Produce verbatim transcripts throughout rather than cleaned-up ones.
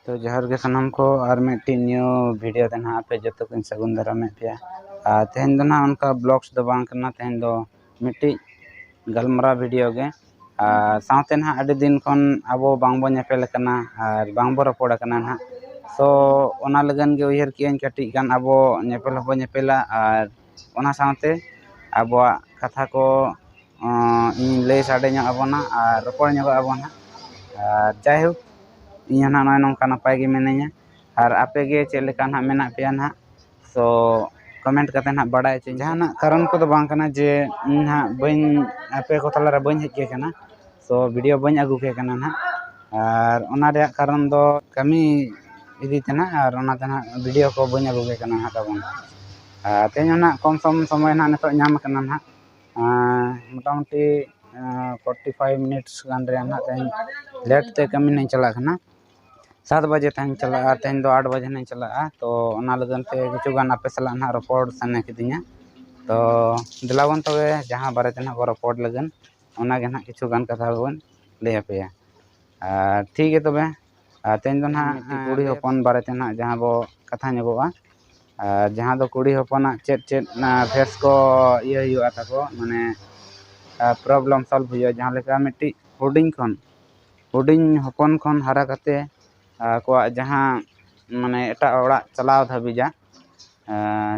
ᱛᱚ ᱡᱚᱦᱟᱨ ᱜᱮ ᱥᱟᱱᱟᱢ ᱠᱚ, ᱟᱨ ᱢᱤᱫᱴᱤᱡ new video ᱛᱮ ᱱᱟᱦᱟᱜ ᱟᱯᱮ ᱡᱚᱛᱚ ᱠᱚᱧ ᱥᱟᱹᱜᱩᱱ ᱫᱟᱨᱟᱢᱮᱫ ᱯᱮᱭᱟ᱾ ᱟᱨ ᱛᱮᱦᱮᱧ ᱫᱚ ᱱᱟᱦᱟᱜ ᱚᱱᱠᱟ vlogs ᱫᱚ ᱵᱟᱝ ᱠᱟᱱᱟ, ᱛᱮᱦᱮᱧ ᱫᱚ ᱢᱤᱫᱴᱤᱡ ᱜᱟᱞᱢᱟᱨᱟᱣ video ᱜᱮ᱾ ᱟᱨ ᱥᱟᱶᱛᱮ ᱱᱟᱦᱟᱜ ᱟᱹᱰᱤ ᱫᱤᱱ ᱠᱷᱚᱱ ᱟᱵᱚ ᱵᱟᱝᱵᱚ ᱧᱮᱯᱮᱞ ᱟᱠᱟᱱᱟ ᱟᱨ ᱵᱟᱝᱵᱚ ᱨᱚᱯᱚᱲ ᱟᱠᱟᱱᱟ ᱱᱟᱦᱟᱜ᱾ ᱛᱚ ᱚᱱᱟ ᱞᱟᱹᱜᱤᱫ ᱜᱮ ᱩᱭᱦᱟᱹᱨ ᱠᱮᱜᱼᱟᱹᱧ ᱠᱟᱹᱴᱤᱡ ᱜᱟᱱ ᱟᱵᱚ ᱧᱮᱯᱮᱞ ᱦᱚᱸᱵᱚ ᱧᱮᱯᱮᱞᱟ ᱟᱨ ᱚᱱᱟ ᱥᱟᱶᱛᱮ ᱟᱵᱚᱣᱟᱜ ᱠᱟᱛᱷᱟ ᱠᱚ ᱤᱧ ᱞᱟᱹᱭ ᱥᱟᱰᱮ ᱧᱚᱜ ᱟᱵᱚᱱᱟ ᱟᱨ ᱨᱚᱯᱚᱲ ᱧᱚᱜᱚᱜ ᱟᱵᱚᱱ ᱦᱟᱸᱜ᱾ ᱟᱨ ᱡᱟᱭᱦᱳᱠ, ᱤᱧ ᱦᱚᱸ ᱱᱟᱦᱟᱜ ᱱᱚᱜᱼᱚᱭ ᱱᱚᱝᱠᱟ ᱱᱟᱯᱟᱭ ᱜᱮ ᱢᱤᱱᱟᱹᱧᱟ᱾ ᱟᱨ ᱟᱯᱮ ᱜᱮ ᱪᱮᱫ ᱞᱮᱠᱟ ᱱᱟᱦᱟᱜ ᱢᱮᱱᱟᱜ ᱯᱮᱭᱟ ᱱᱟᱦᱟᱜ, ᱛᱚ comment ᱠᱟᱛᱮ ᱱᱟᱦᱟᱜ ᱵᱟᱲᱟᱭ ᱦᱚᱪᱚᱧ᱾ ᱡᱟᱦᱟᱱᱟᱜ ᱠᱟᱨᱚᱱ ᱠᱚᱫᱚ ᱵᱟᱝ ᱠᱟᱱᱟ ᱡᱮ ᱤᱧ ᱱᱟᱦᱟᱜ ᱵᱟᱹᱧ, ᱟᱯᱮ ᱠᱚ ᱛᱟᱞᱟᱨᱮ ᱵᱟᱹᱧ ᱦᱮᱡ ᱠᱮ ᱠᱟᱱᱟ, ᱛᱚ video ᱵᱟᱹᱧ ᱟᱹᱜᱩ ᱠᱮ ᱠᱟᱱᱟ ᱱᱟᱦᱟᱜ᱾ ᱟᱨ ᱚᱱᱟ ᱨᱮᱭᱟᱜ ᱠᱟᱨᱚᱱ ᱫᱚ ᱠᱟᱹᱢᱤ ᱤᱫᱤ ᱛᱮ ᱱᱟᱦᱟᱜ, ᱟᱨ ᱚᱱᱟᱛᱮ ᱱᱟᱦᱟᱜ video ᱠᱚ ᱵᱟᱹᱧ ᱟᱹᱜᱩ ᱠᱮ ᱠᱟᱱᱟ ᱱᱟᱦᱟᱜ ᱛᱟᱵᱚᱱ᱾ ᱟᱨ ᱛᱮᱦᱮᱧ ᱦᱚᱸ ᱱᱟᱦᱟᱜ ᱠᱚᱢ ᱥᱚᱢ ᱥᱚᱢᱚᱭ ᱱᱟᱦᱟᱜ ᱱᱤᱛᱚᱜ ᱧᱟᱢ ᱠᱟᱱᱟ ᱱᱟᱦᱟᱜ᱾ ᱟᱨ ᱢᱚᱴᱟᱢᱩᱴᱤ forty five minutes ᱜᱟᱱ ᱨᱮᱭᱟᱜ ᱱᱟᱦᱟᱜ ᱛᱮᱦᱮᱧ late ᱛᱮ ᱠᱟᱹᱢᱤ ᱱᱟᱦᱟᱜ ᱤᱧ ᱪᱟᱞᱟᱜ ᱠᱟᱱᱟ᱾ ᱥᱟᱛ ᱵᱟᱡᱮ ᱛᱮᱦᱮᱧ ᱪᱟᱞᱟᱜᱼᱟ, ᱛᱮᱦᱮᱧ ᱫᱚ ᱟᱴ ᱵᱟᱡᱮ ᱱᱟᱦᱟᱜ ᱤᱧ ᱪᱟᱞᱟᱜᱼᱟ᱾ ᱛᱚ ᱚᱱᱟ ᱞᱟᱹᱜᱤᱫ ᱛᱮ ᱠᱤᱪᱷᱩ ᱜᱟᱱ ᱟᱯᱮ ᱥᱟᱞᱟᱜ ᱱᱟᱦᱟᱜ ᱨᱚᱯᱚᱲ ᱥᱟᱱᱟ ᱠᱤᱫᱤᱧᱟ᱾ ᱛᱚ ᱫᱮᱞᱟ ᱵᱚᱱ ᱛᱚᱵᱮ ᱡᱟᱦᱟᱸ ᱵᱟᱨᱮ ᱛᱮ ᱱᱟᱦᱟᱜ ᱵᱚ ᱨᱚᱯᱚᱲ ᱞᱟᱹᱜᱤᱫ, ᱚᱱᱟᱜᱮ ᱱᱟᱦᱟᱜ ᱠᱤᱪᱷᱩ ᱜᱟᱱ ᱠᱟᱛᱷᱟ ᱵᱚᱱ ᱞᱟᱹᱭ ᱟᱯᱮᱭᱟ᱾ ᱟᱨ ᱴᱷᱤᱠ ᱜᱮ ᱛᱚᱵᱮ, ᱟᱨ ᱛᱮᱦᱮᱧ ᱫᱚ ᱱᱟᱦᱟᱜ ᱢᱤᱫᱴᱤᱡ ᱠᱩᱲᱤ ᱦᱚᱯᱚᱱ ᱵᱟᱨᱮ ᱛᱮ ᱱᱟᱦᱟᱜ ᱡᱟᱦᱟᱸ ᱵᱚ ᱠᱟᱛᱷᱟ ᱧᱚᱜᱚᱜᱼᱟ, ᱟᱨ ᱡᱟᱦᱟᱸ ᱫᱚ ᱠᱩᱲᱤ ᱦᱚᱯᱚᱱᱟᱜ ᱪᱮᱫ ᱪᱮᱫ ᱯᱷᱮᱥ ᱠᱚ ᱤᱭᱟᱹ ᱦᱩᱭᱩᱜᱼᱟ ᱛᱟᱠᱚ, ᱢᱟᱱᱮ problem solve ᱦᱩᱭᱩᱜᱼᱟ᱾ ᱡᱟᱦᱟᱸ ᱞᱮᱠᱟ ᱢᱤᱫᱴᱤᱡ ᱦᱩᱰᱤᱧ ᱠᱷᱚᱱ, ᱦᱩᱰᱤᱧ ᱦᱚᱯᱚᱱ ᱠᱷᱚᱱ ᱦᱟᱨᱟ ᱠᱟᱛᱮ ᱟᱠᱚᱣᱟᱜ ᱡᱟᱦᱟᱸ ᱢᱟᱱᱮ ᱮᱴᱟᱜ ᱚᱲᱟᱜ ᱪᱟᱞᱟᱣ ᱫᱷᱟᱹᱵᱤᱡᱟᱜ,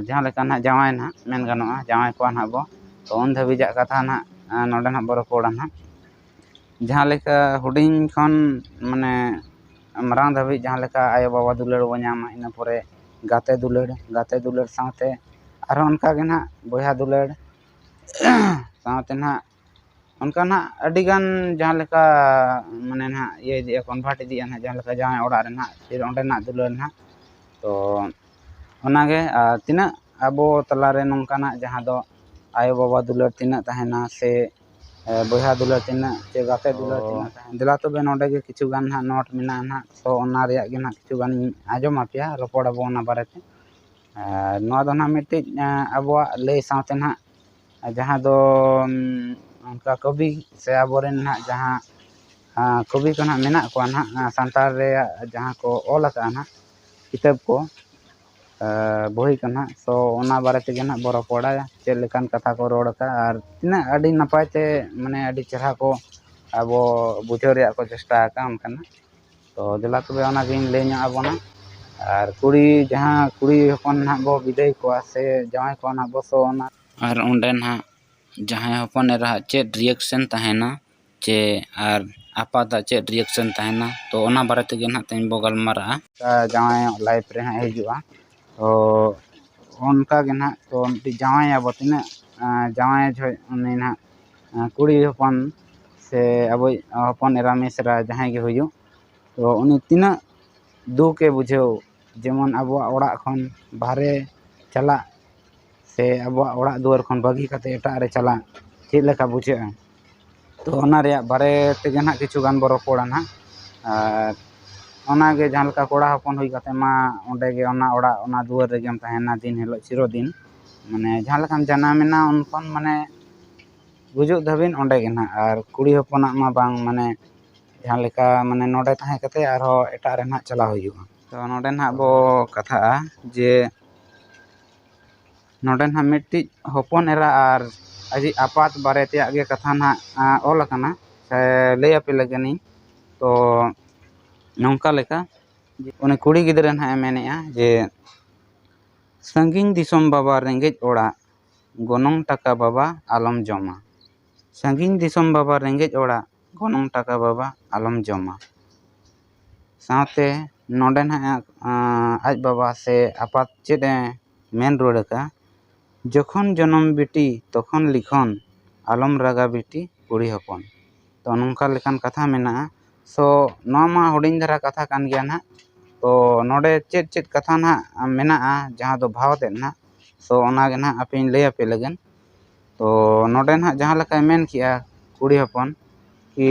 ᱡᱟᱦᱟᱸ ᱞᱮᱠᱟ ᱱᱟᱦᱟᱜ ᱡᱟᱶᱟᱭ ᱱᱟᱦᱟᱜ ᱢᱮᱱ ᱜᱟᱱᱚᱜᱼᱟ, ᱡᱟᱶᱟᱭ ᱠᱚᱣᱟ ᱱᱟᱦᱟᱜ ᱵᱚ, ᱛᱚ ᱩᱱ ᱫᱷᱟᱹᱵᱤᱡᱟᱜ ᱠᱟᱛᱷᱟ ᱱᱟᱦᱟᱜ ᱱᱚᱰᱮ ᱱᱟᱦᱟᱜ ᱵᱚ ᱨᱚᱯᱚᱲᱟ ᱱᱟᱦᱟᱜ᱾ ᱡᱟᱦᱟᱸ ᱞᱮᱠᱟ ᱦᱩᱰᱤᱧ ᱠᱷᱚᱱ ᱢᱟᱱᱮ ᱢᱟᱨᱟᱝ ᱫᱷᱟᱹᱵᱤᱡ ᱡᱟᱦᱟᱸ ᱞᱮᱠᱟ ᱟᱭᱳᱼᱵᱟᱵᱟ ᱫᱩᱞᱟᱹᱲ ᱵᱚ ᱧᱟᱢᱟ, ᱤᱱᱟᱹ ᱯᱚᱨᱮ ᱜᱟᱛᱮ ᱫᱩᱞᱟᱹᱲ, ᱜᱟᱛᱮ ᱫᱩᱞᱟᱹᱲ ᱥᱟᱶᱛᱮ ᱟᱨᱦᱚᱸ ᱚᱱᱠᱟ ᱜᱮ ᱱᱟᱦᱟᱜ ᱵᱚᱭᱦᱟ ᱫᱩᱞᱟᱹᱲ ᱥᱟᱶᱛᱮ ᱱᱟᱦᱟᱜ ᱚᱱᱠᱟ ᱱᱟᱦᱟᱜ ᱟᱹᱰᱤᱜᱟᱱ ᱡᱟᱦᱟᱸ ᱞᱮᱠᱟ ᱢᱟᱱᱮ ᱱᱟᱦᱟᱜ ᱤᱭᱟᱹ ᱤᱫᱤᱜᱼᱟ, convert ᱤᱫᱤᱜᱼᱟ ᱱᱟᱦᱟᱜ, ᱡᱟᱦᱟᱸ ᱞᱮᱠᱟ ᱡᱟᱶᱟᱭ ᱚᱲᱟᱜ ᱨᱮ ᱱᱟᱦᱟᱜ ᱯᱷᱤᱨ ᱚᱸᱰᱮᱱᱟᱜ ᱫᱩᱞᱟᱹᱲ ᱱᱟᱦᱟᱜ᱾ ᱛᱚ ᱚᱱᱟᱜᱮ, ᱟᱨ ᱛᱤᱱᱟᱹᱜ ᱟᱵᱚ ᱛᱟᱞᱟᱨᱮ ᱱᱚᱝᱠᱟᱱᱟᱜ ᱡᱟᱦᱟᱸ ᱫᱚ ᱟᱭᱳᱼᱵᱟᱵᱟ ᱫᱩᱞᱟᱹᱲ ᱛᱤᱱᱟᱹᱜ ᱛᱟᱦᱮᱱᱟ ᱥᱮ ᱵᱚᱭᱦᱟ ᱫᱩᱞᱟᱹᱲ ᱛᱤᱱᱟᱹᱜ ᱪᱮ ᱜᱟᱛᱮ ᱫᱩᱞᱟᱹᱲ ᱛᱤᱱᱟᱹᱜ ᱛᱟᱦᱮᱱᱟ᱾ ᱫᱮᱞᱟ ᱛᱚᱵᱮ ᱱᱚᱰᱮ ᱜᱮ ᱠᱤᱪᱷᱩ ᱜᱟᱱ ᱱᱟᱦᱟᱜ note ᱢᱮᱱᱟᱜᱼᱟ ᱱᱟᱦᱟᱜ, ᱛᱚ ᱚᱱᱟ ᱨᱮᱭᱟᱜ ᱜᱮ ᱱᱟᱦᱟᱜ ᱠᱤᱪᱷᱩ ᱜᱟᱱ ᱤᱧ ᱟᱸᱡᱚᱢ ᱟᱯᱮᱭᱟ, ᱨᱚᱯᱚᱲ ᱟᱵᱚ ᱚᱱᱟ ᱵᱟᱨᱮᱛᱮ᱾ ᱟᱨ ᱱᱚᱣᱟ ᱫᱚ ᱱᱟᱦᱟᱜ ᱢᱤᱫᱴᱤᱡ ᱟᱵᱚᱣᱟᱜ ᱞᱟᱹᱭ ᱥᱟᱶᱛᱮ ᱱᱟᱦᱟᱜ ᱡᱟᱦᱟᱸ ᱫᱚ ᱚᱱᱠᱟ ᱠᱚᱵᱤ ᱥᱮ ᱟᱵᱚᱨᱮᱱ ᱱᱟᱦᱟᱜ ᱡᱟᱦᱟᱸ ᱠᱚᱵᱤ ᱠᱚ ᱱᱟᱦᱟᱜ ᱢᱮᱱᱟᱜ ᱠᱚᱣᱟ ᱱᱟᱦᱟᱜ, ᱥᱟᱱᱛᱟᱲ ᱨᱮᱭᱟᱜ ᱡᱟᱦᱟᱸ ᱠᱚ ᱚᱞ ᱟᱠᱟᱫᱼᱟ ᱱᱟᱦᱟᱜ ᱠᱤᱛᱟᱹᱵ ᱠᱚ, ᱵᱳᱭ ᱠᱚ ᱱᱟᱦᱟᱜ᱾ ᱛᱚ ᱚᱱᱟ ᱵᱟᱨᱮ ᱛᱮᱜᱮ ᱱᱟᱦᱟᱜ ᱵᱚ ᱨᱚᱯᱚᱲᱟ, ᱪᱮᱫ ᱞᱮᱠᱟᱱ ᱠᱟᱛᱷᱟ ᱠᱚ ᱨᱚᱲ ᱟᱠᱟᱫᱼᱟ ᱟᱨ ᱛᱤᱱᱟᱹᱜ ᱟᱹᱰᱤ ᱱᱟᱯᱟᱭ ᱛᱮ, ᱢᱟᱱᱮ ᱟᱹᱰᱤ ᱪᱮᱦᱨᱟ ᱠᱚ ᱟᱵᱚ ᱵᱩᱡᱷᱟᱹᱣ ᱨᱮᱭᱟᱜ ᱠᱚ ᱪᱮᱥᱴᱟ ᱟᱠᱟᱫᱼᱟ ᱚᱱᱠᱟᱱᱟᱜ᱾ ᱛᱚ ᱫᱮᱞᱟ ᱛᱚᱵᱮ ᱚᱱᱟᱜᱤᱧ ᱞᱟᱹᱭ ᱧᱚᱜ ᱟᱵᱚᱱᱟ᱾ ᱟᱨ ᱠᱩᱲᱤ, ᱡᱟᱦᱟᱸ ᱠᱩᱲᱤ ᱦᱚᱯᱚᱱ ᱱᱟᱦᱟᱜ ᱵᱚ ᱵᱤᱫᱟᱹᱭ ᱠᱚᱣᱟ ᱥᱮ ᱡᱟᱶᱟᱭ ᱠᱚᱣᱟ ᱱᱟᱦᱟᱜ ᱵᱚ, ᱥᱚ ᱚᱱᱟ ᱟᱨ ᱚᱸᱰᱮ ᱱᱟᱦᱟᱜ ᱡᱟᱦᱟᱸᱭ ᱦᱚᱯᱚᱱ ᱮᱨᱟᱣᱟᱜ ᱪᱮᱫ reaction ᱛᱟᱦᱮᱱᱟ, ᱪᱮ ᱟᱨ ᱟᱯᱟᱛᱟᱜ ᱪᱮᱫ reaction ᱛᱟᱦᱮᱱᱟ, ᱛᱚ ᱚᱱᱟ ᱵᱟᱨᱮ ᱛᱮᱜᱮ ᱱᱟᱦᱟᱜ ᱛᱮᱦᱮᱧ ᱵᱚ ᱜᱟᱞᱢᱟᱨᱟᱜᱼᱟ᱾ ᱡᱟᱶᱟᱭᱚᱜ life ᱨᱮ ᱦᱟᱸᱜ ᱦᱤᱡᱩᱜᱼᱟ᱾ ᱛᱚ ᱚᱱᱠᱟ ᱜᱮ ᱱᱟᱦᱟᱜ, ᱛᱚ ᱢᱤᱫᱴᱤᱡ ᱡᱟᱶᱟᱭ ᱟᱵᱚ ᱛᱤᱱᱟᱹᱜ, ᱟᱸ, ᱡᱟᱶᱟᱭ ᱡᱚᱦᱚᱜ ᱩᱱᱤ ᱱᱟᱦᱟᱜ, ᱟᱸ, ᱠᱩᱲᱤ ᱦᱚᱯᱚᱱ ᱥᱮ ᱟᱵᱚᱭᱤᱡ ᱦᱚᱯᱚᱱ ᱮᱨᱟ ᱢᱤᱥᱨᱟ ᱡᱟᱦᱟᱸᱭ ᱜᱮ ᱦᱩᱭᱩᱜ, ᱛᱚ ᱩᱱᱤ ᱛᱤᱱᱟᱹᱜ ᱫᱩᱠᱮ ᱵᱩᱡᱷᱟᱹᱣ, ᱡᱮᱢᱚᱱ ᱟᱵᱚᱣᱟᱜ ᱚᱲᱟᱜ ᱠᱷᱚᱱ ᱵᱟᱦᱨᱮ ᱪᱟᱞᱟᱜ ᱥᱮ ᱟᱵᱚᱣᱟᱜ ᱚᱲᱟᱜ ᱫᱩᱣᱟᱹᱨ ᱠᱷᱚᱱ ᱵᱟᱹᱜᱤ ᱠᱟᱛᱮ ᱮᱴᱟᱜ ᱨᱮ ᱪᱟᱞᱟᱜ ᱪᱮᱫ ᱞᱮᱠᱟ ᱵᱩᱡᱷᱟᱹᱜᱼᱟ? ᱛᱚ ᱚᱱᱟ ᱨᱮᱭᱟᱜ ᱵᱟᱨᱮ ᱛᱮᱜᱮ ᱱᱟᱦᱟᱜ ᱠᱤᱪᱷᱩ ᱜᱟᱱ ᱵᱚ ᱨᱚᱯᱚᱲᱟ ᱱᱟᱦᱟᱜ᱾ ᱟᱨ ᱚᱱᱟᱜᱮ ᱡᱟᱦᱟᱸ ᱞᱮᱠᱟ ᱠᱚᱲᱟ ᱦᱚᱯᱚᱱ ᱦᱩᱭ ᱠᱟᱛᱮ ᱢᱟ ᱚᱸᱰᱮ ᱜᱮ ᱚᱱᱟ ᱚᱲᱟᱜ, ᱚᱱᱟ ᱫᱩᱣᱟᱹᱨ ᱨᱮᱜᱮᱢ ᱛᱟᱦᱮᱱᱟ ᱫᱤᱱ ᱦᱤᱞᱳᱜ ᱪᱤᱨᱚᱫᱤᱱ᱾ ᱢᱟᱱᱮ ᱡᱟᱦᱟᱸ ᱞᱮᱠᱟᱢ ᱡᱟᱱᱟᱢᱮᱱᱟ ᱩᱱ ᱠᱷᱚᱱ ᱢᱟᱱᱮ ᱜᱩᱡᱩᱜ ᱫᱷᱟᱹᱵᱤᱡ ᱚᱸᱰᱮ ᱜᱮ ᱱᱟᱦᱟᱜ᱾ ᱟᱨ ᱠᱩᱲᱤ ᱦᱚᱯᱚᱱᱟᱜ ᱢᱟ ᱵᱟᱝ, ᱢᱟᱱᱮ ᱡᱟᱦᱟᱸ ᱞᱮᱠᱟ ᱢᱟᱱᱮ ᱱᱚᱰᱮ ᱛᱟᱦᱮᱸ ᱠᱟᱛᱮ ᱟᱨᱦᱚᱸ ᱮᱴᱟᱜ ᱨᱮ ᱱᱟᱦᱟᱜ ᱪᱟᱞᱟᱣ ᱦᱩᱭᱩᱜᱼᱟ᱾ ᱛᱚ ᱱᱚᱰᱮ ᱱᱟᱦᱟᱜ ᱵᱚ ᱠᱟᱛᱷᱟᱜᱼᱟ ᱡᱮ ᱱᱚᱰᱮ ᱱᱟᱦᱟᱜ ᱢᱤᱫᱴᱤᱡ ᱦᱚᱯᱚᱱ ᱮᱨᱟ ᱟᱨ ᱟᱡᱤᱡ ᱟᱯᱟᱛ ᱵᱟᱨᱮ ᱛᱮᱭᱟᱜ ᱜᱮ ᱠᱟᱛᱷᱟ ᱱᱟᱦᱟᱜ, ᱟᱸ, ᱚᱞ ᱟᱠᱟᱱᱟ ᱥᱮ ᱞᱟᱹᱭ ᱟᱯᱮ ᱞᱟᱹᱜᱤᱫ ᱤᱧ᱾ ᱛᱚ ᱱᱚᱝᱠᱟ ᱞᱮᱠᱟ ᱩᱱᱤ ᱠᱩᱲᱤ ᱜᱤᱫᱽᱨᱟᱹ ᱱᱟᱦᱟᱜ ᱮ ᱢᱮᱱᱮᱫᱼᱟ ᱡᱮ, "ᱥᱟᱺᱜᱤᱧ ᱫᱤᱥᱚᱢ ᱵᱟᱵᱟ ᱨᱮᱸᱜᱮᱡ ᱚᱲᱟᱜ, ᱜᱚᱱᱚᱝ ᱴᱟᱠᱟ ᱵᱟᱵᱟ ᱟᱞᱚᱢ ᱡᱚᱢᱟ᱾ ᱥᱟᱺᱜᱤᱧ ᱫᱤᱥᱚᱢ ᱵᱟᱵᱟ ᱨᱮᱸᱜᱮᱡ ᱚᱲᱟᱜ, ᱜᱚᱱᱚᱝ ᱴᱟᱠᱟ ᱵᱟᱵᱟ ᱟᱞᱚᱢ ᱡᱚᱢᱟ᱾" ᱥᱟᱶᱛᱮ ᱱᱚᱰᱮ ᱱᱟᱦᱟᱜ, ᱟᱸ, ᱟᱡ ᱵᱟᱵᱟ ᱥᱮ ᱟᱯᱟᱛ ᱪᱮᱫ ᱮ ᱢᱮᱱ ᱨᱩᱣᱟᱹᱲ ᱟᱠᱟᱫᱼᱟ, "ᱡᱚᱠᱷᱚᱱ ᱡᱚᱱᱚᱢ ᱵᱤᱴᱤ ᱛᱚᱠᱷᱚᱱ ᱞᱤᱠᱷᱚᱱ, ᱟᱞᱚᱢ ᱨᱟᱜᱟ ᱵᱤᱴᱤ ᱠᱩᱲᱤ ᱦᱚᱯᱚᱱ᱾" ᱛᱚ ᱱᱚᱝᱠᱟ ᱞᱮᱠᱟᱱ ᱠᱟᱛᱷᱟ ᱢᱮᱱᱟᱜᱼᱟ᱾ ᱥᱚ ᱱᱚᱣᱟ ᱢᱟ ᱦᱩᱰᱤᱧ ᱫᱷᱟᱨᱟ ᱠᱟᱛᱷᱟ ᱠᱟᱱ ᱜᱮᱭᱟ ᱱᱟᱦᱟᱜ᱾ ᱛᱚ ᱱᱚᱰᱮ ᱪᱮᱫ ᱪᱮᱫ ᱠᱟᱛᱷᱟ ᱱᱟᱦᱟᱜ ᱢᱮᱱᱟᱜᱼᱟ ᱡᱟᱦᱟᱸ ᱫᱚ ᱵᱷᱟᱣ ᱛᱮᱫ ᱱᱟᱦᱟᱜ, ᱥᱚ ᱚᱱᱟᱜᱮ ᱱᱟᱦᱟᱜ ᱟᱯᱮᱧ ᱞᱟᱹᱭ ᱟᱯᱮ ᱞᱟᱹᱜᱤᱫ᱾ ᱛᱚ ᱱᱚᱰᱮ ᱱᱟᱦᱟᱜ ᱡᱟᱦᱟᱸ ᱞᱮᱠᱟᱭ ᱢᱮᱱ ᱠᱮᱜᱼᱟ ᱠᱩᱲᱤ ᱦᱚᱯᱚᱱ ᱠᱤ,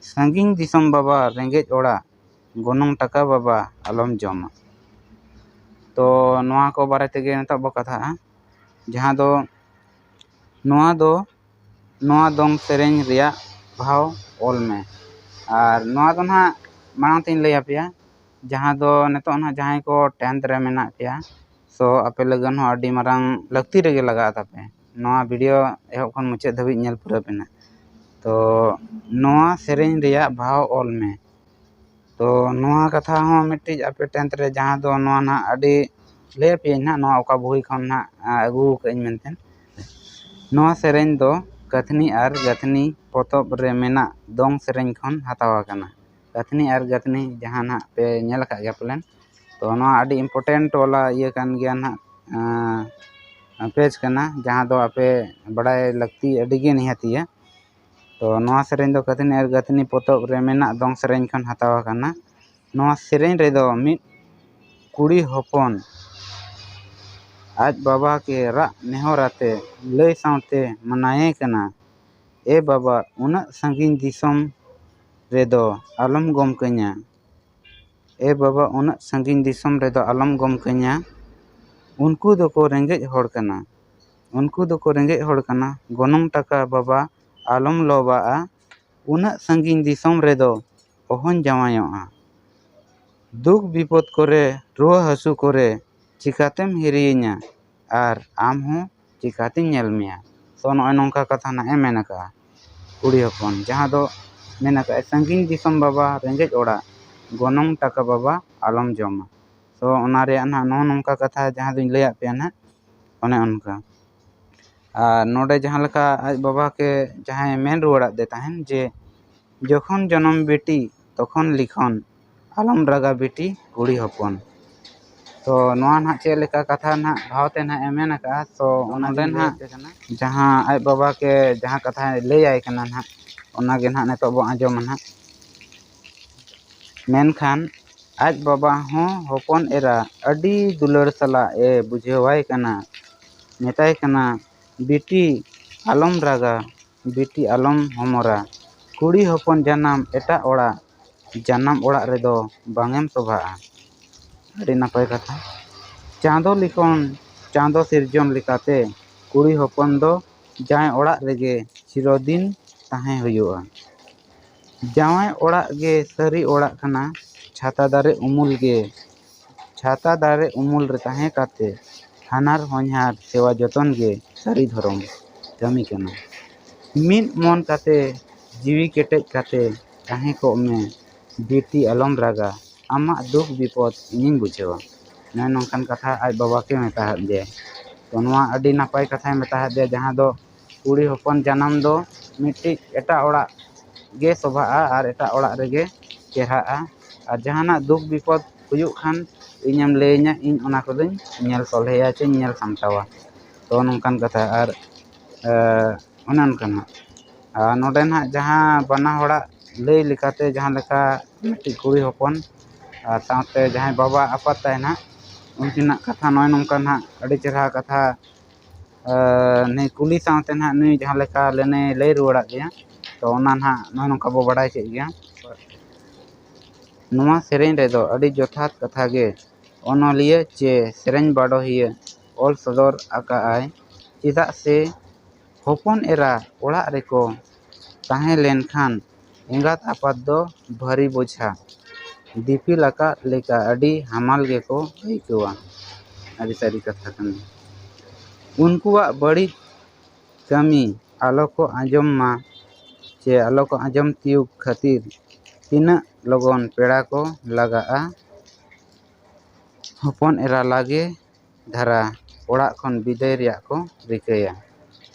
"ᱥᱟᱺᱜᱤᱧ ᱫᱤᱥᱚᱢ ᱵᱟᱵᱟ ᱨᱮᱸᱜᱮᱡ ᱚᱲᱟᱜ, ᱜᱚᱱᱚᱝ ᱴᱟᱠᱟ ᱵᱟᱵᱟ ᱟᱞᱚᱢ ᱡᱚᱢᱟ᱾" ᱛᱚ ᱱᱚᱣᱟ ᱠᱚ ᱵᱟᱨᱮ ᱛᱮᱜᱮ ᱱᱤᱛᱚᱜ ᱵᱚ ᱠᱟᱛᱷᱟᱜᱼᱟ, ᱡᱟᱦᱟᱸ ᱫᱚ ᱱᱚᱣᱟ ᱫᱚ, ᱱᱚᱣᱟ ᱫᱚᱝ ᱥᱮᱨᱮᱧ ᱨᱮᱭᱟᱜ ᱵᱷᱟᱣ ᱚᱞ ᱢᱮ᱾ ᱟᱨ ᱱᱚᱣᱟ ᱫᱚ ᱱᱟᱦᱟᱜ ᱢᱟᱲᱟᱝ ᱛᱤᱧ ᱞᱟᱹᱭ ᱟᱯᱮᱭᱟ, ᱡᱟᱦᱟᱸ ᱫᱚ ᱱᱤᱛᱚᱜ ᱱᱟᱦᱟᱜ ᱡᱟᱦᱟᱸᱭ ᱠᱚ tenth ᱨᱮ ᱢᱮᱱᱟᱜ ᱯᱮᱭᱟ, so ᱟᱯᱮ ᱞᱟᱹᱜᱤᱫ ᱦᱚᱸ ᱟᱹᱰᱤ ᱢᱟᱨᱟᱝ ᱞᱟᱹᱠᱛᱤ ᱨᱮᱜᱮ ᱞᱟᱜᱟᱜ ᱛᱟᱯᱮ᱾ ᱱᱚᱣᱟ video ᱮᱦᱚᱵ ᱠᱷᱚᱱ ᱢᱩᱪᱟᱹᱫ ᱫᱷᱟᱹᱵᱤᱡ ᱧᱮᱞ ᱯᱩᱨᱟᱹᱣ ᱯᱮ ᱱᱟᱦᱟᱜ᱾ ᱛᱚ ᱱᱚᱣᱟ ᱥᱮᱨᱮᱧ ᱨᱮᱭᱟᱜ ᱵᱷᱟᱣ ᱚᱞ ᱢᱮ᱾ ᱛᱚ ᱱᱚᱣᱟ ᱠᱟᱛᱷᱟ ᱦᱚᱸ ᱢᱤᱫᱴᱤᱡ ᱟᱯᱮ tenth ᱨᱮ, ᱡᱟᱦᱟᱸ ᱫᱚ ᱱᱚᱣᱟ ᱱᱟᱦᱟᱜ ᱟᱹᱰᱤ ᱞᱟᱹᱭ ᱟᱯᱮᱭᱟᱹᱧ ᱱᱟᱦᱟᱜ, ᱱᱚᱣᱟ ᱚᱠᱟ ᱵᱳᱭ ᱠᱷᱚᱱ ᱱᱟᱦᱟᱜ, ᱟ, ᱟᱹᱜᱩ ᱟᱠᱟᱫ ᱟᱹᱧ ᱢᱮᱱᱛᱮ᱾ ᱱᱚᱣᱟ ᱥᱮᱨᱮᱧ ᱫᱚ ᱠᱟᱹᱛᱷᱱᱤ ᱟᱨ ᱜᱟᱹᱛᱷᱱᱤ ᱯᱚᱛᱚᱵ ᱨᱮ ᱢᱮᱱᱟᱜ ᱫᱚᱝ ᱥᱮᱨᱮᱧ ᱠᱷᱚᱱ ᱦᱟᱛᱟᱣ ᱟᱠᱟᱱᱟ᱾ ᱠᱟᱹᱛᱷᱱᱤ ᱟᱨ ᱜᱟᱹᱛᱷᱱᱤ ᱡᱟᱦᱟᱸ ᱱᱟᱦᱟᱜ ᱯᱮ ᱧᱮᱞ ᱟᱠᱟᱫ ᱜᱮᱭᱟ ᱯᱟᱞᱮᱱ᱾ ᱛᱚ ᱱᱚᱣᱟ ᱟᱹᱰᱤ important ᱵᱟᱞᱟ ᱤᱭᱟᱹ ᱠᱟᱱ ᱜᱮᱭᱟ ᱱᱟᱦᱟᱜ, ᱟᱸ, page ᱠᱟᱱᱟ, ᱡᱟᱦᱟᱸ ᱫᱚ ᱟᱯᱮ ᱵᱟᱲᱟᱭ ᱞᱟᱹᱠᱛᱤ ᱟᱹᱰᱤ ᱜᱮ ᱱᱤᱦᱟᱹᱛᱤᱭᱟ᱾ ᱛᱚ ᱱᱚᱣᱟ ᱥᱮᱨᱮᱧ ᱫᱚ ᱠᱟᱹᱛᱷᱱᱤ ᱟᱨ ᱜᱟᱹᱛᱷᱱᱤ ᱯᱚᱛᱚᱵ ᱨᱮ ᱢᱮᱱᱟᱜ ᱫᱚᱝ ᱥᱮᱨᱮᱧ ᱠᱷᱚᱱ ᱦᱟᱛᱟᱣ ᱟᱠᱟᱱᱟ᱾ ᱱᱚᱣᱟ ᱥᱮᱨᱮᱧ ᱨᱮᱫᱚ ᱢᱤᱫ ᱠᱩᱲᱤ ᱦᱚᱯᱚᱱ ᱟᱡ ᱵᱟᱵᱟ ᱠᱮ ᱨᱟᱜ ᱱᱮᱦᱚᱨ ᱟᱛᱮ ᱞᱟᱹᱭ ᱥᱟᱶᱛᱮ ᱢᱟᱱᱟᱭᱮ ᱠᱟᱱᱟ, "ᱮ ᱵᱟᱵᱟ, ᱩᱱᱟᱹᱜ ᱥᱟᱺᱜᱤᱧ ᱫᱤᱥᱚᱢ ᱨᱮᱫᱚ ᱟᱞᱚᱢ ᱜᱚᱢ ᱠᱟᱹᱧᱟ᱾ ᱮ ᱵᱟᱵᱟ, ᱩᱱᱟᱹᱜ ᱥᱟᱺᱜᱤᱧ ᱫᱤᱥᱚᱢ ᱨᱮᱫᱚ ᱟᱞᱚᱢ ᱜᱚᱢ ᱠᱟᱹᱧᱟ᱾ ᱩᱱᱠᱩ ᱫᱚᱠᱚ ᱨᱮᱸᱜᱮᱡ ᱦᱚᱲ ᱠᱟᱱᱟ᱾ ᱩᱱᱠᱩ ᱫᱚᱠᱚ ᱨᱮᱸᱜᱮᱡ ᱦᱚᱲ ᱠᱟᱱᱟ᱾ ᱜᱚᱱᱚᱝ ᱴᱟᱠᱟ ᱵᱟᱵᱟ ᱟᱞᱚᱢ ᱞᱚᱵᱟᱜᱼᱟ᱾ ᱩᱱᱟᱹᱜ ᱥᱟᱺᱜᱤᱧ ᱫᱤᱥᱚᱢ ᱨᱮᱫᱚ ᱚᱦᱚᱧ ᱡᱟᱶᱟᱭᱚᱜᱼᱟ᱾ ᱫᱩᱠ ᱵᱤᱯᱚᱫ ᱠᱚᱨᱮ, ᱨᱩᱣᱟᱹ ᱦᱟᱹᱥᱩ ᱠᱚᱨᱮ ᱪᱤᱠᱟᱛᱮᱢ ᱦᱤᱨᱤᱭᱟᱹᱧᱟ? ᱟᱨ ᱟᱢ ᱦᱚᱸ ᱪᱤᱠᱟᱛᱤᱧ ᱧᱮᱞ ᱢᱮᱭᱟ?" ᱛᱚ ᱱᱚᱜᱼᱚᱭ ᱱᱚᱝᱠᱟ ᱠᱟᱛᱷᱟ ᱱᱟᱜ ᱮ ᱢᱮᱱ ᱟᱠᱟᱫᱼᱟ ᱠᱩᱲᱤ ᱦᱚᱯᱚᱱ, ᱡᱟᱦᱟᱸ ᱫᱚ ᱢᱮᱱ ᱟᱠᱟᱫᱼᱟᱭ, "ᱥᱟᱺᱜᱤᱧ ᱫᱤᱥᱚᱢ ᱵᱟᱵᱟ, ᱨᱮᱸᱜᱮᱡ ᱚᱲᱟᱜ, ᱜᱚᱱᱚᱝ ᱴᱟᱠᱟ ᱵᱟᱵᱟ ᱟᱞᱚᱢ ᱡᱚᱢᱟ᱾" ᱛᱚ ᱚᱱᱟ ᱨᱮᱭᱟᱜ ᱱᱟᱜ ᱱᱚᱜᱼᱚ ᱱᱚᱝᱠᱟ ᱠᱟᱛᱷᱟ ᱡᱟᱦᱟᱸ ᱫᱚᱧ ᱞᱟᱹᱭᱟᱫ ᱯᱮᱭᱟ ᱱᱟᱜ, ᱚᱱᱮ ᱚᱱᱠᱟ᱾ ᱟᱨ ᱱᱚᱰᱮ ᱡᱟᱦᱟᱸ ᱞᱮᱠᱟ ᱟᱡ ᱵᱟᱵᱟ ᱠᱮ ᱡᱟᱦᱟᱸᱭ ᱢᱮᱱ ᱨᱩᱣᱟᱹᱲᱟᱫ ᱫᱮ ᱛᱟᱦᱮᱱ ᱡᱮ, "ᱡᱚᱠᱷᱚᱱ ᱡᱚᱱᱚᱢ ᱵᱤᱴᱤ ᱛᱚᱠᱷᱚᱱ ᱞᱤᱠᱷᱚᱱ, ᱟᱞᱚᱢ ᱨᱟᱜᱟ ᱵᱤᱴᱤ ᱠᱩᱲᱤ ᱦᱚᱯᱚᱱ᱾" ᱛᱚ ᱱᱚᱣᱟ ᱱᱟᱦᱟᱜ ᱪᱮᱫ ᱞᱮᱠᱟ ᱠᱟᱛᱷᱟ ᱱᱟᱦᱟᱜ ᱵᱷᱟᱣ ᱛᱮ ᱱᱟᱦᱟᱜ ᱮ ᱢᱮᱱ ᱟᱠᱟᱫᱼᱟ, ᱛᱚ ᱚᱱᱟ ᱱᱚᱰᱮ ᱫᱚᱧ ᱱᱟᱦᱟᱜ ᱞᱟᱹᱭ ᱟᱯᱮ ᱠᱟᱱᱟ᱾ ᱡᱟᱦᱟᱸ ᱟᱡ ᱵᱟᱵᱟ ᱠᱮ ᱡᱟᱦᱟᱸ ᱠᱟᱛᱷᱟᱭ ᱞᱟᱹᱭᱟᱭ ᱠᱟᱱᱟ ᱱᱟᱦᱟᱜ, ᱚᱱᱟ ᱜᱮ ᱱᱟᱦᱟᱜ ᱱᱤᱛᱚᱜ ᱵᱚᱱ ᱟᱸᱡᱚᱢᱟ ᱱᱟᱦᱟᱜ᱾ ᱢᱮᱱᱠᱷᱟᱱ ᱟᱡ ᱵᱟᱵᱟ ᱦᱚᱸ ᱦᱚᱯᱚᱱ ᱮᱨᱟ ᱟᱹᱰᱤ ᱫᱩᱞᱟᱹᱲ ᱥᱟᱞᱟᱜ ᱮ ᱵᱩᱡᱷᱟᱹᱣᱟᱭ ᱠᱟᱱᱟ, ᱢᱮᱛᱟᱭ ᱠᱟᱱᱟ, "ᱵᱤᱴᱤ ᱟᱞᱚᱢ ᱨᱟᱜᱟ, ᱵᱤᱴᱤ ᱟᱞᱚᱢ ᱦᱚᱢᱚᱨᱟ, ᱠᱩᱲᱤ ᱦᱚᱯᱚᱱ ᱡᱟᱱᱟᱢ ᱮᱴᱟᱜ ᱚᱲᱟᱜ, ᱡᱟᱱᱟᱢ ᱚᱲᱟᱜ ᱨᱮᱫᱚ ᱵᱟᱝ ᱮᱢ ᱥᱚᱵᱷᱟᱜᱼᱟ᱾" ᱟᱹᱰᱤ ᱱᱟᱯᱟᱭ ᱠᱟᱛᱷᱟ᱾ ᱪᱟᱸᱫᱚ ᱞᱤᱠᱷᱚᱱ, ᱪᱟᱸᱫᱚ ᱥᱤᱨᱡᱚᱱ ᱞᱮᱠᱟᱛᱮ ᱠᱩᱲᱤ ᱦᱚᱯᱚᱱ ᱫᱚ ᱡᱟᱶᱟᱭ ᱚᱲᱟᱜ ᱨᱮᱜᱮ ᱪᱤᱨᱚᱫᱤᱱ ᱛᱟᱦᱮᱸ ᱦᱩᱭᱩᱜᱼᱟ᱾ ᱡᱟᱶᱟᱭ ᱚᱲᱟᱜ ᱜᱮ ᱥᱟᱹᱨᱤ ᱚᱲᱟᱜ ᱠᱟᱱᱟ, ᱪᱷᱟᱛᱟ ᱫᱟᱨᱮ ᱩᱢᱩᱞ ᱜᱮ, ᱪᱷᱟᱛᱟ ᱫᱟᱨᱮ ᱩᱢᱩᱞ ᱨᱮ ᱛᱟᱦᱮᱸ ᱠᱟᱛᱮ ᱦᱟᱱᱦᱟᱨ ᱦᱚᱧᱦᱟᱨ ᱥᱮᱵᱟ ᱡᱚᱛᱚᱱ ᱜᱮ ᱥᱟᱹᱨᱤ ᱫᱷᱚᱨᱚᱢ ᱠᱟᱹᱢᱤ ᱠᱟᱱᱟ᱾ ᱢᱤᱫ ᱢᱚᱱ ᱠᱟᱛᱮ ᱡᱤᱣᱤ ᱠᱮᱴᱮᱡ ᱠᱟᱛᱮ ᱛᱟᱦᱮᱸ ᱠᱚᱜ ᱢᱮ, ᱵᱤᱴᱤ ᱟᱞᱚᱢ ᱨᱟᱜᱟ, ᱟᱢᱟᱜ ᱫᱩᱠ ᱵᱤᱯᱚᱫ ᱤᱧᱤᱧ ᱵᱩᱡᱷᱟᱹᱣᱟ᱾ ᱱᱚᱜᱼᱚᱭ ᱱᱚᱝᱠᱟᱱ ᱠᱟᱛᱷᱟ ᱟᱡ ᱵᱟᱵᱟ ᱜᱮ ᱢᱮᱛᱟ ᱟᱫ ᱫᱮᱭᱟᱭ᱾ ᱛᱚ ᱱᱚᱣᱟ ᱟᱹᱰᱤ ᱱᱟᱯᱟᱭ ᱠᱟᱛᱷᱟᱭ ᱢᱮᱛᱟ ᱟᱫ ᱫᱮᱭᱟ, ᱡᱟᱦᱟᱸ ᱫᱚ ᱠᱩᱲᱤ ᱦᱚᱯᱚᱱ ᱡᱟᱱᱟᱢ ᱫᱚ ᱢᱤᱫᱴᱤᱡ ᱮᱴᱟᱜ ᱚᱲᱟᱜ ᱜᱮ ᱥᱚᱵᱷᱟᱜᱼᱟ ᱟᱨ ᱮᱴᱟᱜ ᱚᱲᱟᱜ ᱨᱮᱜᱮ ᱪᱮᱦᱨᱟᱜᱼᱟ᱾ ᱟᱨ ᱡᱟᱦᱟᱱᱟᱜ ᱫᱩᱠ ᱵᱤᱯᱚᱫ ᱦᱩᱭᱩᱜ ᱠᱷᱟᱱ ᱤᱧᱮᱢ ᱞᱟᱹᱭᱟᱹᱧᱟ, ᱤᱧ ᱚᱱᱟ ᱠᱚᱫᱚᱧ ᱧᱮᱞ ᱥᱚᱞᱦᱮᱭᱟ ᱪᱮᱧ ᱧᱮᱞ ᱥᱟᱢᱴᱟᱣᱟ᱾ ᱛᱚ ᱱᱚᱝᱠᱟᱱ ᱠᱟᱛᱷᱟ᱾ ᱟᱨ ᱮ, ᱚᱱᱮ ᱚᱱᱠᱟ ᱱᱟᱜ᱾ ᱟᱨ ᱱᱚᱰᱮ ᱱᱟᱜ ᱡᱟᱦᱟᱸ ᱵᱟᱱᱟ ᱦᱚᱲᱟᱜ ᱞᱟᱹᱭ ᱞᱮᱠᱟᱛᱮ ᱡᱟᱦᱟᱸ ᱞᱮᱠᱟ ᱢᱤᱫᱴᱤᱡ ᱠᱩᱲᱤ ᱦᱚᱯᱚᱱ ᱟᱨ ᱥᱟᱶᱛᱮ ᱡᱟᱦᱟᱸᱭ ᱵᱟᱵᱟ ᱟᱯᱟᱛ ᱛᱟᱭ ᱱᱟᱜ, ᱩᱱᱠᱤᱱᱟᱜ ᱠᱟᱛᱷᱟ ᱱᱚᱜᱼᱚᱭ ᱱᱚᱝᱠᱟ ᱱᱟᱜ ᱟᱹᱰᱤ ᱪᱮᱦᱨᱟ ᱠᱟᱛᱷᱟ᱾ ᱮ, ᱱᱩᱭ ᱠᱩᱞᱤ ᱥᱟᱶᱛᱮ ᱱᱟᱜ ᱱᱩᱭ ᱡᱟᱦᱟᱸ ᱞᱮᱠᱟ ᱞᱟᱹᱱᱟᱹᱭ ᱞᱟᱹᱭ ᱨᱩᱣᱟᱹᱲᱟᱫ ᱞᱮᱭᱟ, ᱛᱚ ᱚᱱᱟ ᱱᱟᱜ ᱱᱚᱜᱼᱚᱭ ᱱᱚᱝᱠᱟ ᱵᱚ ᱵᱟᱰᱟᱭ ᱠᱮᱫ ᱜᱮᱭᱟ᱾ ᱱᱚᱣᱟ ᱥᱮᱨᱮᱧ ᱨᱮᱫᱚ ᱟᱹᱰᱤ ᱡᱚᱛᱷᱟᱛ ᱠᱟᱛᱷᱟ ᱜᱮ ᱚᱱᱚᱞᱤᱭᱟᱹ ᱪᱮ ᱥᱮᱨᱮᱧ ᱵᱟᱰᱚᱦᱤᱭᱟᱹ ᱚᱞ ᱥᱚᱫᱚᱨ ᱟᱠᱟᱫᱼᱟᱭ᱾ ᱪᱮᱫᱟᱜ ᱥᱮ ᱦᱚᱯᱚᱱ ᱮᱨᱟ ᱚᱲᱟᱜ ᱨᱮᱠᱚ ᱛᱟᱦᱮᱸ ᱞᱮᱱᱠᱷᱟᱱ ᱮᱸᱜᱟᱛ ᱟᱯᱟᱛ ᱫᱚ ᱵᱷᱟᱹᱨᱤ ᱵᱚᱡᱷᱟ ᱫᱤᱯᱤᱞ ᱟᱠᱟᱫ ᱞᱮᱠᱟ ᱟᱹᱰᱤ ᱦᱟᱢᱟᱞ ᱜᱮᱠᱚ ᱟᱹᱭᱠᱟᱹᱣᱟ᱾ ᱟᱹᱰᱤ ᱥᱟᱹᱨᱤ ᱠᱟᱛᱷᱟ ᱠᱟᱱᱟ᱾ ᱩᱱᱠᱩᱣᱟᱜ ᱵᱟᱹᱲᱤᱡ ᱠᱟᱹᱢᱤ ᱟᱞᱚ ᱠᱚ ᱟᱸᱡᱚᱢ ᱢᱟ ᱪᱮ ᱟᱞᱚ ᱠᱚ ᱟᱸᱡᱚᱢ ᱛᱤᱭᱳᱜ ᱠᱷᱟᱹᱛᱤᱨ ᱛᱤᱱᱟᱹᱜ ᱞᱚᱜᱚᱱ ᱯᱮᱲᱟ ᱠᱚ ᱞᱟᱜᱟᱜᱼᱟ, ᱦᱚᱯᱚᱱ ᱮᱨᱟ ᱞᱟᱜᱮ ᱫᱷᱟᱨᱟ ᱚᱲᱟᱜ ᱠᱷᱚᱱ ᱵᱤᱫᱟᱹᱭ ᱨᱮᱭᱟᱜ ᱠᱚ ᱨᱤᱠᱟᱹᱭᱟ᱾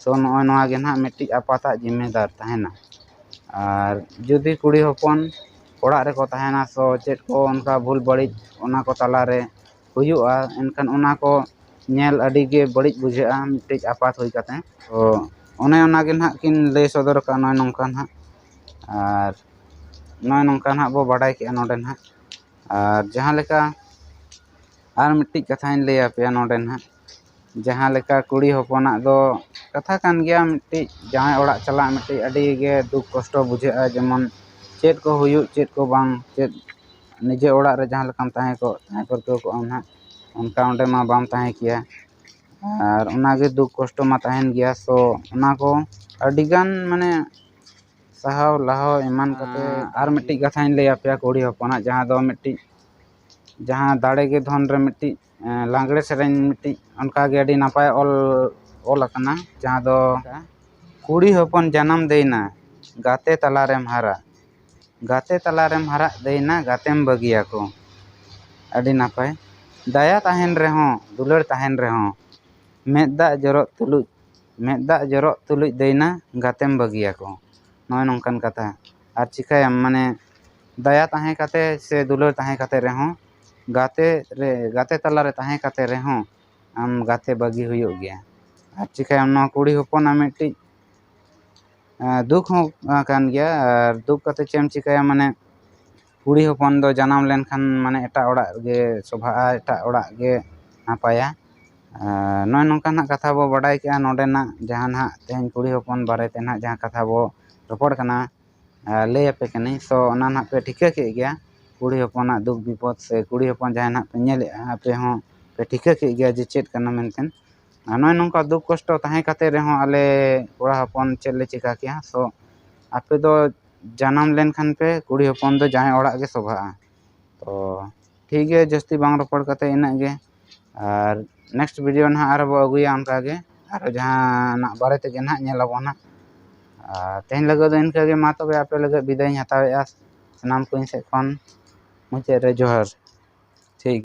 ᱛᱚ ᱱᱚᱜᱼᱚᱭ ᱱᱚᱣᱟ ᱜᱮ ᱱᱟᱦᱟᱜ ᱢᱤᱫᱴᱤᱡ ᱟᱯᱟᱛᱟᱜ ᱡᱤᱢᱢᱮᱫᱟᱨ ᱛᱟᱦᱮᱱᱟ᱾ ᱟᱨ ᱡᱩᱫᱤ ᱠᱩᱲᱤ ᱦᱚᱯᱚᱱ ᱚᱲᱟᱜ ᱨᱮᱠᱚ ᱛᱟᱦᱮᱱᱟ, ᱥᱚ ᱪᱮᱫ ᱠᱚ ᱚᱱᱠᱟ ᱵᱷᱩᱞ ᱵᱟᱹᱲᱤᱡ ᱚᱱᱟ ᱠᱚ ᱛᱟᱞᱟᱨᱮ ᱦᱩᱭᱩᱜᱼᱟ, ᱮᱱᱠᱷᱟᱱ ᱚᱱᱟ ᱠᱚ ᱧᱮᱞ ᱟᱹᱰᱤ ᱜᱮ ᱵᱟᱹᱲᱤᱡ ᱵᱩᱡᱷᱟᱹᱜᱼᱟ ᱢᱤᱫᱴᱤᱡ ᱟᱯᱟᱛ ᱦᱩᱭ ᱠᱟᱛᱮ᱾ ᱛᱚ ᱚᱱᱮ ᱚᱱᱟ ᱜᱮ ᱱᱟᱦᱟᱜ ᱠᱤᱱ ᱞᱟᱹᱭ ᱥᱚᱫᱚᱨ ᱟᱠᱟᱫᱼᱟ ᱱᱚᱜᱼᱚᱭ ᱱᱚᱝᱠᱟ ᱱᱟᱦᱟᱜ᱾ ᱟᱨ ᱱᱚᱜᱼᱚᱭ ᱱᱚᱝᱠᱟ ᱱᱟᱦᱟᱜ ᱵᱚ ᱵᱟᱰᱟᱭ ᱠᱮᱜᱼᱟ ᱱᱚᱰᱮ ᱱᱟᱦᱟᱜ᱾ ᱟᱨ ᱡᱟᱦᱟᱸ ᱞᱮᱠᱟ ᱟᱨ ᱢᱤᱫᱴᱤᱡ ᱠᱟᱛᱷᱟᱧ ᱞᱟᱹᱭ ᱟᱯᱮᱭᱟ ᱱᱚᱰᱮ ᱱᱟᱦᱟᱜ᱾ ᱡᱟᱦᱟᱸ ᱞᱮᱠᱟ ᱠᱩᱲᱤ ᱦᱚᱯᱚᱱᱟᱜ ᱫᱚ ᱠᱟᱛᱷᱟ ᱠᱟᱱ ᱜᱮᱭᱟ, ᱢᱤᱫᱴᱤᱡ ᱡᱟᱶᱟᱭ ᱚᱲᱟᱜ ᱪᱟᱞᱟᱜ ᱢᱤᱫᱴᱤᱡ ᱟᱹᱰᱤ ᱜᱮ ᱫᱩᱠ ᱠᱚᱥᱴᱚ ᱵᱩᱡᱷᱟᱹᱜᱼᱟ, ᱡᱮᱢᱚᱱ ᱪᱮᱫ ᱠᱚ ᱦᱩᱭᱩᱜ ᱪᱮᱫ ᱠᱚ ᱵᱟᱝ, ᱪᱮᱫ ᱱᱤᱡᱮ ᱚᱲᱟᱜ ᱨᱮ ᱡᱟᱦᱟᱸ ᱞᱮᱠᱟᱢ ᱛᱟᱦᱮᱸ ᱠᱚᱜ, ᱛᱟᱦᱮᱸ ᱯᱟᱹᱨᱠᱟᱹᱣ ᱠᱚᱜ ᱟᱢ ᱱᱟᱦᱟᱜ, ᱚᱱᱠᱟ ᱚᱸᱰᱮ ᱢᱟ ᱵᱟᱢ ᱛᱟᱦᱮᱸ ᱠᱮᱭᱟ᱾ ᱟᱨ ᱚᱱᱟᱜᱮ ᱫᱩᱠ ᱠᱚᱥᱴᱚ ᱢᱟ ᱛᱟᱦᱮᱱ ᱜᱮᱭᱟ᱾ ᱥᱚ ᱚᱱᱟ ᱠᱚ ᱟᱹᱰᱤᱜᱟᱱ ᱢᱟᱱᱮ ᱥᱟᱦᱟᱣ ᱞᱟᱦᱟᱣ ᱮᱢᱟᱱ ᱠᱟᱛᱮ᱾ ᱟᱨ ᱢᱤᱫᱴᱤᱡ ᱠᱟᱛᱷᱟᱧ ᱞᱟᱹᱭ ᱟᱯᱮᱭᱟ ᱠᱩᱲᱤ ᱦᱚᱯᱚᱱᱟᱜ, ᱡᱟᱦᱟᱸ ᱫᱚ ᱢᱤᱫᱴᱤᱡ, ᱡᱟᱦᱟᱸ ᱫᱟᱲᱮ ᱜᱮ ᱫᱷᱚᱱ ᱨᱮ ᱢᱤᱫᱴᱤᱡ, ᱮᱸ, ᱞᱟᱜᱽᱲᱮ ᱥᱮᱨᱮᱧ ᱢᱤᱫᱴᱤᱡ ᱚᱱᱠᱟ ᱜᱮ ᱟᱹᱰᱤ ᱱᱟᱯᱟᱭ ᱚᱞ, ᱚᱞ ᱟᱠᱟᱱᱟ, ᱡᱟᱦᱟᱸ ᱫᱚ ᱠᱩᱲᱤ ᱦᱚᱯᱚᱱ ᱡᱟᱱᱟᱢ ᱫᱟᱹᱭᱱᱟ, ᱜᱟᱛᱮ ᱛᱟᱞᱟᱨᱮᱢ ᱦᱟᱨᱟ, ᱜᱟᱛᱮ ᱛᱟᱞᱟᱨᱮᱢ ᱦᱟᱨᱟᱜ ᱫᱟᱹᱭᱱᱟ, ᱜᱟᱛᱮᱢ ᱵᱟᱹᱜᱤᱭᱟᱠᱚ᱾ ᱟᱹᱰᱤ ᱱᱟᱯᱟᱭ᱾ ᱫᱟᱭᱟ ᱛᱟᱦᱮᱱ ᱨᱮᱦᱚᱸ, ᱫᱩᱞᱟᱹᱲ ᱛᱟᱦᱮᱱ ᱨᱮᱦᱚᱸ, ᱢᱮᱫ ᱫᱟᱜ ᱡᱚᱨᱚᱜ ᱛᱩᱞᱩᱡ, ᱢᱮᱫ ᱫᱟᱜ ᱡᱚᱨᱚᱜ ᱛᱩᱞᱩᱡ ᱫᱟᱹᱭᱱᱟ, ᱜᱟᱛᱮᱢ ᱵᱟᱹᱜᱤᱭᱟᱠᱚ᱾ ᱱᱚᱜᱼᱚᱭ ᱱᱚᱝᱠᱟᱱ ᱠᱟᱛᱷᱟ᱾ ᱟᱨ ᱪᱤᱠᱟᱹᱭᱟᱢ, ᱢᱟᱱᱮ, ᱫᱟᱭᱟ ᱛᱟᱦᱮᱸ ᱠᱟᱛᱮ ᱥᱮ ᱫᱩᱞᱟᱹᱲ ᱛᱟᱦᱮᱸ ᱠᱟᱛᱮ ᱨᱮᱦᱚᱸ, ᱜᱟᱛᱮ ᱨᱮ, ᱜᱟᱛᱮ ᱛᱟᱞᱟᱨᱮ ᱛᱟᱦᱮᱸ ᱠᱟᱛᱮ ᱨᱮᱦᱚᱸ ᱟᱢ ᱜᱟᱛᱮ ᱵᱟᱹᱜᱤ ᱦᱩᱭᱩᱜ ᱜᱮᱭᱟ᱾ ᱟᱨ ᱪᱤᱠᱟᱹᱭᱟᱢ, ᱱᱚᱣᱟ ᱠᱩᱲᱤ ᱦᱚᱯᱚᱱᱟᱜ ᱢᱤᱫᱴᱤᱡ, ᱮᱸ, ᱫᱩᱠ ᱦᱚᱸ ᱠᱟᱱ ᱜᱮᱭᱟ᱾ ᱟᱨ ᱫᱩᱠ ᱠᱟᱛᱮ ᱪᱮᱫ ᱮᱢ ᱪᱤᱠᱟᱹᱭᱟ, ᱢᱟᱱᱮ, ᱠᱩᱲᱤ ᱦᱚᱯᱚᱱ ᱫᱚ ᱡᱟᱱᱟᱢ ᱞᱮᱱᱠᱷᱟᱱ, ᱢᱟᱱᱮ, ᱮᱴᱟᱜ ᱚᱲᱟᱜ ᱜᱮ ᱥᱚᱵᱷᱟᱜᱼᱟ, ᱮᱴᱟᱜ ᱚᱲᱟᱜ ᱜᱮ ᱱᱟᱯᱟᱭᱟ᱾ ᱟᱨ ᱱᱚᱜᱼᱚᱭ ᱱᱚᱝᱠᱟ ᱱᱟᱜ ᱠᱟᱛᱷᱟ ᱵᱚ ᱵᱟᱰᱟᱭ ᱠᱮᱜᱼᱟ᱾ ᱱᱚᱰᱮᱱᱟᱜ ᱡᱟᱦᱟᱸ ᱱᱟᱦᱟᱜ ᱛᱮᱦᱮᱧ ᱠᱩᱲᱤ ᱦᱚᱯᱚᱱ ᱵᱟᱨᱮᱛᱮ ᱱᱟᱦᱟᱜ ᱡᱟᱦᱟᱸ ᱠᱟᱛᱷᱟ ᱵᱚ ᱨᱚᱯᱚᱲ ᱠᱟᱱᱟ, ᱟᱨ ᱞᱟᱹᱭ ᱟᱯᱮ ᱠᱟᱹᱱᱟᱹᱧ᱾ ᱛᱚ, ᱚᱱᱟ ᱱᱟᱦᱟᱜ ᱯᱮ ᱴᱷᱤᱠᱟᱹ ᱠᱮᱫ ᱜᱮᱭᱟ, ᱠᱩᱲᱤ ᱦᱚᱯᱚᱱᱟᱜ ᱫᱩᱠ ᱵᱤᱯᱚᱫ ᱥᱮ ᱠᱩᱲᱤ ᱦᱚᱯᱚᱱ ᱡᱟᱦᱟᱸᱭ ᱱᱟᱦᱟᱜ ᱯᱮ ᱧᱮᱞᱮᱫᱼᱟ, ᱟᱯᱮ ᱦᱚᱸ ᱯᱮ ᱴᱷᱤᱠᱟᱹ ᱠᱮᱫ ᱜᱮᱭᱟ ᱡᱮ ᱪᱮᱫ ᱠᱟᱱᱟ ᱢᱮᱱᱛᱮ᱾ ᱟᱨ ᱱᱚᱜᱼᱚᱭ ᱱᱚᱝᱠᱟ ᱫᱩᱠ ᱠᱚᱥᱴᱚ ᱛᱟᱦᱮᱸ ᱠᱟᱛᱮ ᱨᱮᱦᱚᱸ ᱟᱞᱮ ᱠᱚᱲᱟ ᱦᱚᱯᱚᱱ ᱪᱮᱫ ᱞᱮ ᱪᱤᱠᱟ ᱠᱮᱭᱟ? ᱛᱚ, ᱟᱯᱮ ᱫᱚ ᱡᱟᱱᱟᱢ ᱞᱮᱱᱠᱷᱟᱱ ᱯᱮ ᱠᱩᱲᱤ ᱦᱚᱯᱚᱱ ᱫᱚ ᱡᱟᱶᱟᱭ ᱚᱲᱟᱜ ᱜᱮ ᱥᱚᱵᱷᱟᱜᱼᱟ᱾ ᱛᱚ, ᱴᱷᱤᱠ ᱜᱮᱭᱟ, ᱡᱟᱹᱥᱛᱤ ᱵᱟᱝ ᱨᱚᱯᱚᱲ ᱠᱟᱛᱮ ᱤᱱᱟᱹᱜ ᱜᱮ᱾ ᱟᱨ next video ᱱᱟᱦᱟᱜ ᱟᱨᱦᱚᱸ ᱵᱚ ᱟᱹᱜᱩᱭᱟ ᱚᱱᱠᱟ ᱜᱮ, ᱟᱨᱦᱚᱸ ᱡᱟᱦᱟᱱᱟᱜ ᱵᱟᱨᱮ ᱛᱮᱜᱮ ᱱᱟᱦᱟᱜ ᱧᱮᱞ ᱟᱵᱚ ᱱᱟᱦᱟᱜ᱾ ᱟᱨ ᱛᱮᱦᱮᱧ ᱞᱟᱹᱜᱤᱫ ᱫᱚ ᱤᱱᱠᱟᱹ ᱜᱮ, ᱢᱟ ᱛᱚᱵᱮ ᱟᱯᱮ ᱞᱟᱹᱜᱤᱫ ᱵᱤᱫᱟᱹᱭ ᱤᱧ ᱦᱟᱛᱟᱣᱮᱫᱼᱟ᱾ ᱥᱟᱱᱟᱢ ᱠᱚ ᱤᱧ ᱥᱮᱫ ᱠᱷᱚᱱ ᱢᱩᱪᱟᱹᱫ ᱨᱮ ᱡᱚᱦᱟᱨ᱾